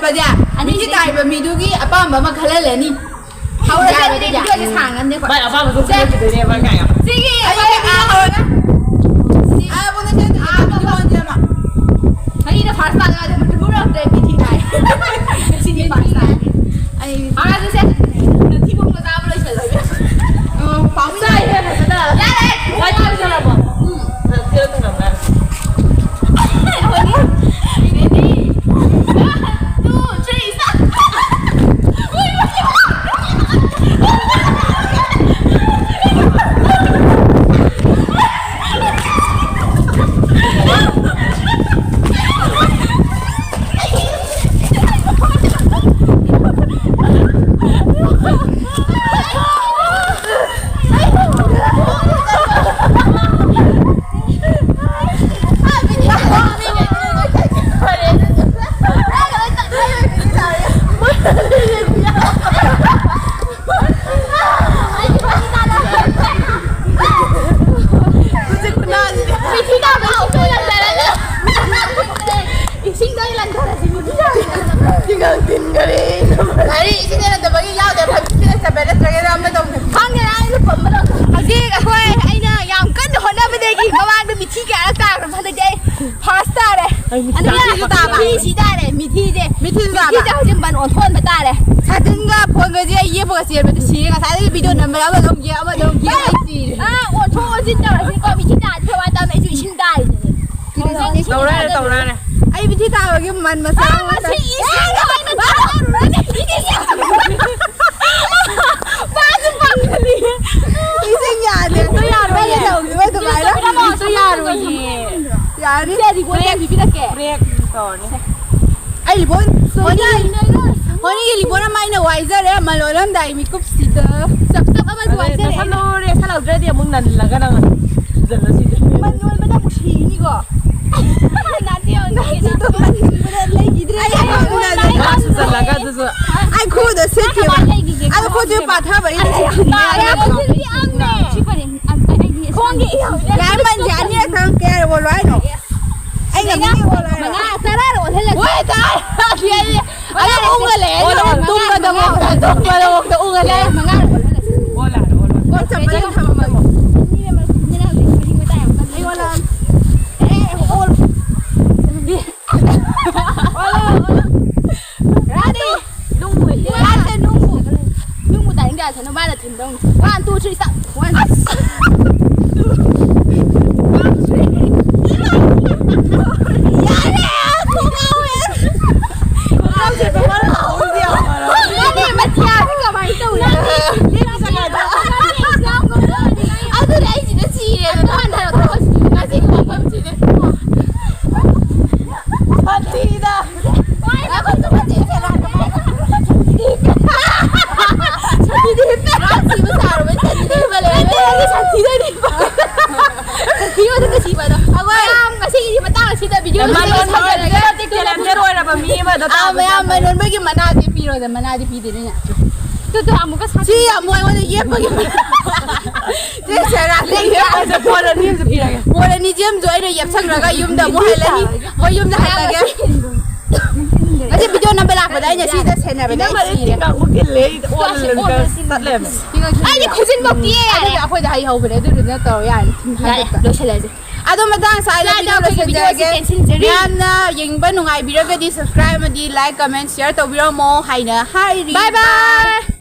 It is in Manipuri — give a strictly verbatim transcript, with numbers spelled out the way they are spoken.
ꯑꯗꯨꯗꯤ ꯃꯤꯒꯤ ꯇꯥꯔꯤꯕ ꯃꯤꯗꯨꯒꯤ ꯑꯄꯥꯝꯕ ꯑꯃ ꯈꯜꯍꯜꯂꯅꯤ꯫ ꯍꯧꯔꯁꯦ, ꯌꯥꯔꯦ, ꯑꯗꯨꯗꯤ ꯌꯥꯔꯦ꯫ ꯚꯤꯗꯤꯑꯣꯁꯦ ꯁꯥꯡꯉꯟꯗꯦ ꯑꯩꯈꯣꯏ꯫ ꯚꯥꯏ, ꯑꯄꯥꯝꯕꯗꯣ ꯁꯦ꯫ ꯈꯜꯂꯛꯈꯤꯗꯣꯏꯅꯦꯕ ꯀꯥꯏꯌꯣ꯫ ꯁꯤꯒꯤ ꯑꯩ ꯑꯩꯈꯣꯏ ꯍꯧꯔꯒ꯫ ꯑꯥ, ꯄꯨꯡ ꯇꯔꯦꯠ, ꯑꯥ, ꯄꯨꯡ ꯇꯔꯦꯠ ꯑꯃ꯫ ꯑꯩꯅ ꯐꯥꯔꯁ ꯇꯥꯗ ꯌꯥꯗꯦ, ꯃꯇꯝ ꯄꯨꯔꯛꯇ꯭ꯔꯦ, ꯃꯤꯊꯤ ꯇꯥꯏ꯫ ꯉꯁꯤꯗꯤ ꯐꯥꯔꯁ ꯇꯥꯔꯦ꯫ ꯑꯩ ꯍꯧꯔꯁꯦ, ꯁꯦ꯫ ꯅꯊꯤꯕꯣꯡꯗꯣ ꯆꯥꯕ ꯂꯣꯏꯁꯜꯂꯒꯦ꯫ ꯑꯣ, ꯄꯥꯎꯃꯤ ꯆꯥꯏꯍꯦ, ꯐꯖꯅ꯫ ꯌꯥꯔꯦ꯫ ꯋꯥꯏ ꯐꯥꯏ ꯁꯥꯟꯅꯕ꯫ ꯎꯝ꯫ ꯅꯪ ꯊꯤꯔ ꯊꯝꯃꯝꯃꯦ꯫ ꯏꯁꯤꯡꯗ ꯑꯣꯏꯅ ꯂꯪꯊꯔꯁꯤ, ꯃꯤꯊꯤ ꯇꯥꯔꯦ꯫ ꯒꯥꯔꯤ ꯏꯁꯤꯡꯗ ꯂꯪꯊꯕꯒꯤ ꯌꯥꯎꯗꯦ, ꯐꯥꯏꯚ ꯐꯤꯐꯇꯤ ꯂꯩꯇꯕ ꯅꯠꯇ꯭ꯔꯒꯅ ꯑꯃ ꯇꯧꯁꯦ꯫ ꯈꯪꯗꯦ, ꯑꯩ ꯂꯨꯄꯥ ꯑꯃ ꯂꯧ-, ꯍꯧꯖꯤꯛ ꯑꯩꯈꯣꯏ, ꯑꯩꯅ ꯌꯥꯝ ꯀꯟꯅ ꯍꯣꯠꯅꯕꯗꯒꯤ ꯃꯃꯥꯡꯗ ꯃꯤꯊꯤ ꯀꯌꯥꯔꯛ ꯇꯥꯈ꯭ꯔꯕ, ꯍꯟꯗꯛꯇꯤ ꯑꯩ ꯐꯥꯔꯁ ꯇꯥꯔꯦ꯫ ꯑꯩ ꯃꯤꯊꯤ ꯑꯗꯨꯅ ꯇꯥꯔꯦ꯫ ꯃꯤꯊꯤ ꯁꯤ ꯇꯥꯔꯦ, ꯃꯤꯊꯤꯁꯦ꯫ ꯃꯤꯊꯤꯁꯦ ꯇꯥꯕ꯫ ꯃꯤꯊꯤꯁꯦ ꯍꯧꯖꯤꯛ ꯕꯟ ꯑꯣꯟꯊꯣꯛꯍꯟꯕ ꯇꯥꯔꯦ꯫ ꯁꯥꯇꯤꯟꯒ ꯐꯣꯟꯒꯁꯦ ꯑꯩ ꯌꯦꯞꯄꯒ ꯆꯦꯟꯕꯗ ꯁꯤꯔꯦ꯫ ꯉꯁꯥꯏꯗꯒꯤ ꯚꯤꯗꯤꯑꯣ ꯅꯝꯕ ꯑꯃꯗ ꯑꯃꯨꯛ ꯌꯦꯞ, ꯑꯃꯗ ꯑꯃꯨꯛ ꯌꯦꯞ, ꯑꯩ ꯁꯤꯔꯦ꯫ ꯑꯥ, ꯑꯣꯟꯊꯣꯛ ꯑꯣꯟꯁꯤꯟ ꯇꯧꯔꯁꯤꯀꯣ, ꯃꯤꯊꯤ ꯇꯥꯔꯗꯤ ꯊꯋꯥꯏ ꯇꯥꯕꯅ ꯑꯩꯁꯨ ꯏꯁꯤꯡ ꯇꯥꯔꯤꯗꯨꯅꯦ꯫ ꯇꯧꯔꯛꯑꯦ, ꯇꯧꯔꯛꯑꯦ꯫ ꯑꯩ ꯃꯤꯊꯤ ꯇꯥꯕꯒꯤ ꯃꯃꯜ ꯃꯁꯥ ꯑꯥ, ꯑꯃ ꯃꯁꯤ ꯏꯁꯤꯡꯗ ꯑꯣꯏꯅ ꯇꯥꯔꯨꯔꯅꯤ꯫ ꯃꯥꯁꯨ ꯄꯥꯈꯠꯂꯤ꯫ ꯏꯁꯤꯡ ꯌꯥꯗꯦ꯫ ꯌꯥꯔꯣꯏꯌꯦ꯫ ꯅꯪꯅ ꯇꯧꯈꯤꯕ ꯑꯗꯨꯃꯥꯏꯅ꯫ ꯄꯤꯔꯝꯃꯣ, ꯌꯥꯔꯣꯏꯌꯦ꯫ ꯌꯥꯅꯤ꯫ ꯁꯦ, ꯔꯤꯕꯣꯟ ꯕ꯭ꯔꯦꯛ, ꯄꯤꯕꯤꯔꯛꯀꯦ꯫ ꯕ꯭ꯔꯦꯛ ꯇꯧꯔꯅꯤ꯫ ꯑꯩ ꯔꯤꯕꯣꯟ ꯁꯣꯅꯤ, ꯁꯣꯅꯤꯒꯤ ꯔꯤꯕꯣꯟ ꯑꯃ ꯑꯩꯅ ꯋꯥꯏꯖꯔꯦ, ꯃꯜ ꯑꯣꯜꯂꯝꯗꯥꯏ ꯃꯤꯀꯨꯞꯁꯤꯗ꯫ ꯆꯞ ꯆꯞ ꯑꯃꯁꯨ ꯑꯗꯨ ꯋꯥꯏꯖꯔꯦ꯫ ꯅꯁꯝꯗꯣ ꯔꯦꯁ ꯍꯜꯍꯧꯗ꯭ꯔꯗꯤ ꯑꯃꯨꯛ ꯅꯜꯂꯒ ꯅꯪ ꯐꯨꯖꯜꯂꯁꯤꯗꯤ꯫ ꯃꯜ ꯑꯣꯟꯕꯗ ꯑꯃꯨꯛ ꯁꯤꯅꯤꯀꯣ꯫ ꯅꯥꯟꯗꯤ ꯌꯥꯎꯅꯤ꯫ ꯅꯪꯒꯤꯗꯣ ꯃꯜ ꯑꯣꯟꯕꯗ ꯂꯩꯈꯤꯗ꯭ꯔꯦ꯫ ꯑꯩ ꯑꯃꯨꯛ ꯅꯜꯂꯦ꯫ ꯃꯥ ꯁꯨꯖꯜꯂꯒ ꯑꯗꯨꯁꯨ꯫ ꯑꯩ ꯈꯨꯗ ꯁꯦꯠꯈꯤꯕ꯫ ꯀꯃꯥꯏꯅ ꯂꯩꯈꯤꯒꯦ? ꯑꯗꯣ ꯈꯨꯠꯁꯦ ꯄꯥꯊꯕ ꯑꯩꯅ ꯁꯦꯠꯈꯤꯕꯅꯦ꯫ ꯌꯥꯔꯦ, ꯑꯗꯨꯗꯤ ꯑꯝꯅꯦ꯫ ꯁꯤ ꯐꯔꯦ꯫ ꯑꯝ-, ꯑꯩ, ꯑꯩꯗꯤ ꯈꯣꯡꯒꯤ ꯏꯍꯧꯗꯦ꯫ ꯌꯥꯔꯦ, ꯃꯟꯁꯦ ꯑꯅꯤꯔꯛ ꯈꯛ ꯀꯌꯥ ꯑꯣꯜꯂꯣ ꯍꯥꯏꯅꯣ? ꯑꯩꯅ ꯃꯤ ꯑꯣꯜꯂꯣ ꯍꯥꯏꯅꯣ? ꯃꯉꯥ, ꯇꯔꯥꯔꯛ ꯑꯣꯜꯍꯜꯂꯁꯤ꯫ ꯍꯣꯏ, ꯇꯔꯥ꯫ ꯑꯗꯨꯝ ꯎꯪꯉ ꯂꯩꯔꯦ꯫ ꯑꯣꯜꯂꯣ, ꯑꯣꯜꯂꯣ꯫ ꯇꯨꯝꯕꯗ ꯃꯑꯣꯡꯗ, ꯇꯨꯝꯕꯗ ꯃꯑꯣꯡꯗ ꯎꯪꯉ ꯂꯩꯔꯦ꯫ ꯃꯉꯥ ꯑꯣꯜꯂꯣ꯫ ꯑꯣꯜꯂꯣ, ꯑꯣꯜꯂꯣ꯫ ꯀꯣꯟ ꯆꯠꯄꯗ ꯊꯝꯃꯝꯃꯒꯦ꯫ ꯑꯩ ꯑꯣꯜꯂꯛꯑꯒꯦ꯫ ꯑꯦ, ꯑꯣꯜ꯫ ꯑꯣꯜꯂꯣ, ꯑꯣꯜꯂꯣ꯫ ꯔꯥꯅꯤ꯫ ꯅꯨꯡꯕꯨ ꯍꯦꯛ꯫ ꯅꯨꯡꯕꯨ꯫ ꯅꯨꯡꯕꯨ ꯇꯥꯅꯤꯡꯗꯦ, ꯑꯁ, ꯅꯨꯄꯥꯅ ꯊꯤꯟꯗꯧꯅꯤ꯫ One, two, three, start. One. ꯑꯁ! Two. One, three. ꯌꯥꯔꯦ! ꯀꯣꯛ ꯉꯥꯎꯋꯦ꯫ ꯈꯣꯡꯒ꯭ꯔꯥꯎꯁꯦ ꯀꯃꯥꯏꯅ ꯍꯧꯔꯤꯁꯦ ꯌꯥꯝ ꯐꯔꯕ? ꯅꯪꯒꯤ ꯃꯊꯤꯌꯥꯁꯦ ꯀꯃꯥꯏꯅ ꯇꯧꯔꯤꯅꯣ? ꯂꯦꯞꯄ ꯆꯠꯂꯣ꯫ ꯑꯗꯨꯅꯦ ꯑꯩ ꯁꯤꯗ ꯁꯤꯔꯦ꯫ ꯑꯗꯣ ꯍꯟꯊꯔꯛꯑꯣ꯫ ꯉꯁꯤꯒꯤ ꯋꯥꯐꯝꯁꯤꯗꯤ꯫ ꯁꯥꯊꯤꯗ꯫ ꯃꯌꯥꯝ ꯉꯁꯤꯒꯤ ꯃꯇꯥꯡ ꯑꯁꯤꯗ video ꯑꯁꯤꯗ ꯃꯅꯣꯟ ꯂꯣꯏꯕꯁꯦ ꯂꯣꯏꯁꯤꯟꯖꯔꯒꯦ꯫ ꯃꯇꯤꯛ ꯇꯦꯂꯦꯟꯇꯦꯠ ꯑꯣꯏꯔꯕ ꯃꯤ ꯑꯃꯗ ꯑꯥ, ꯇꯥꯕ ꯃꯌꯥꯝ ꯆꯪꯕ꯫ ꯃꯅꯣꯟꯕꯒꯤ ꯃꯅꯥꯗꯤ ꯄꯤꯔꯣꯗ, ꯃꯅꯥꯗꯤ ꯄꯤꯗꯦꯅꯦ꯫ ꯇꯨ, ꯇꯨ, ꯑꯃꯨꯛꯀ ꯁꯥꯊꯤ-, ꯁꯤ ꯑꯃꯨꯛ ꯑꯩꯉꯣꯟꯗ ꯌꯦꯞꯄꯒꯤ ꯃꯅꯥ꯫ ꯁꯤ ꯁꯦꯔꯥꯟ ꯇꯨꯔꯥꯟ꯫ ꯕꯣꯜ ꯑꯅꯤ ꯑꯃꯁꯨ ꯄꯤꯔꯒꯦ꯫ ꯕꯣꯜ ꯑꯅꯤ ꯖꯦꯝꯁꯨ ꯑꯩꯅ ꯌꯦꯞꯁꯟꯈ꯭ꯔꯒ ꯌꯨꯝꯗ ꯑꯃꯨꯛ ꯍꯜꯂꯅꯤ꯫ ꯍꯣꯏ, ꯌꯨꯝꯗ ꯍꯜꯂꯒꯦ꯫ ꯉꯁꯤ video ꯅꯝꯕ ꯂꯥꯛꯄꯗ ꯑꯩꯅ ꯁꯤꯗ ꯁꯦꯟꯅꯕꯗ ꯑꯩ ꯏꯅꯝꯃꯗꯤ ꯁꯤꯔꯦ꯫ ꯊꯤꯡꯒꯥꯡꯕꯨ ꯊꯤꯜꯂꯦ, ꯑꯩ ꯑꯣꯜꯂꯒ ꯆꯠꯂꯦꯕ꯫ ꯑꯩꯗꯤ ꯈꯨꯖꯤꯟꯐꯧ ꯇꯦꯛꯑꯦ, ꯌꯥꯔꯦ꯫ ꯑꯗꯨꯗꯤ ꯑꯩꯈꯣꯏꯗ ꯍꯩ ꯍꯧꯕꯅꯦ, ꯑꯗꯨꯗꯨꯅ ꯇꯧꯔꯣ, ꯌꯥꯔꯦ꯫ ꯌꯥꯔꯦ, ꯂꯣꯏꯁꯤꯜꯂꯁꯦ꯫ ꯑꯗꯣ ꯃꯇꯥꯡ ꯆꯥꯗ ꯁ꯭ꯋꯥꯏꯗ video ꯑꯩꯈꯣꯏꯒꯤ ꯂꯣꯏꯁꯤꯟꯖꯔꯒꯦ꯫ Video ꯁꯤ cancel ꯖꯔꯤ꯫ ꯌꯥꯝꯅ ꯌꯦꯡꯕ ꯅꯨꯡꯉꯥꯏꯕꯤꯔꯒꯗꯤ subscribe ꯑꯃꯗꯤ like, comment, share ꯇꯧꯕꯤꯔꯝꯃꯣ ꯍꯥꯏꯅ ꯍꯥꯏꯔꯤ꯫ Bye bye꯫